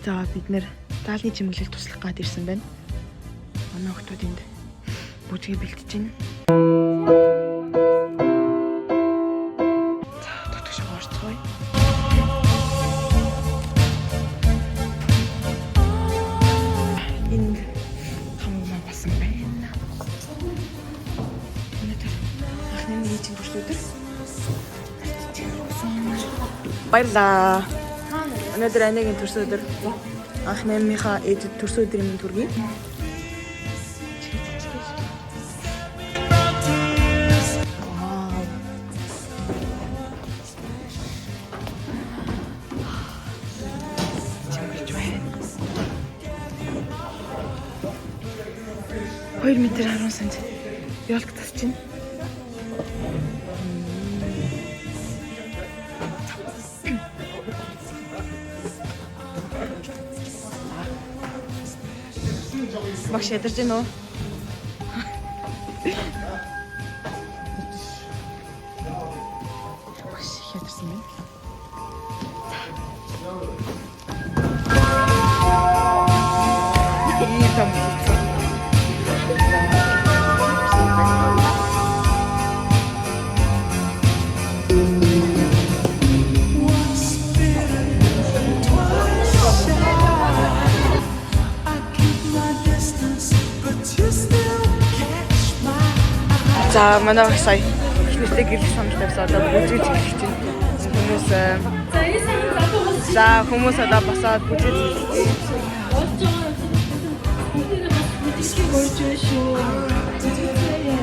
За, бид нэр даалны чимэглэл туслах гад ирсэн байна. Манай хүмүүс энд бүжгээ бэлтэж байна. За, дотгош орцгоё. Энд хамаг маа болсон байна. Өнөөдөр анхны ээжийн төрсөн өдөр. Баярлаа. Өнөөдөр Анагийн төрсөн өдөр. Анхны амийнхаа ээжид төрсөн өдрийн мэнд хүргэе. Вау. Чимэглэж байна. 2 м 10 см. Ёлк тас чинь. Багш, ядарч гин үү? Багш их ядарсан байна. Ийм том хийсэн. My distance, but you still catch my eye. За, манай багш сая ихнэртэй гэрлэх санал тавьсан, одоо бүжгэж эхлэх чинь. Хүмүүс За, энэ сайхан залуу хүмүүс за, хүмүүс одоо босоод бүжгэж эхлэх чинь. болж байгаа бүгдээрээ бас бүжиглэх урьж байна шүү.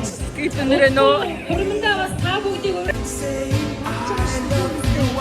Сэтгэл өнөрөө нөө. Хурмандаа бас та бүгдийг урьж Say I love you.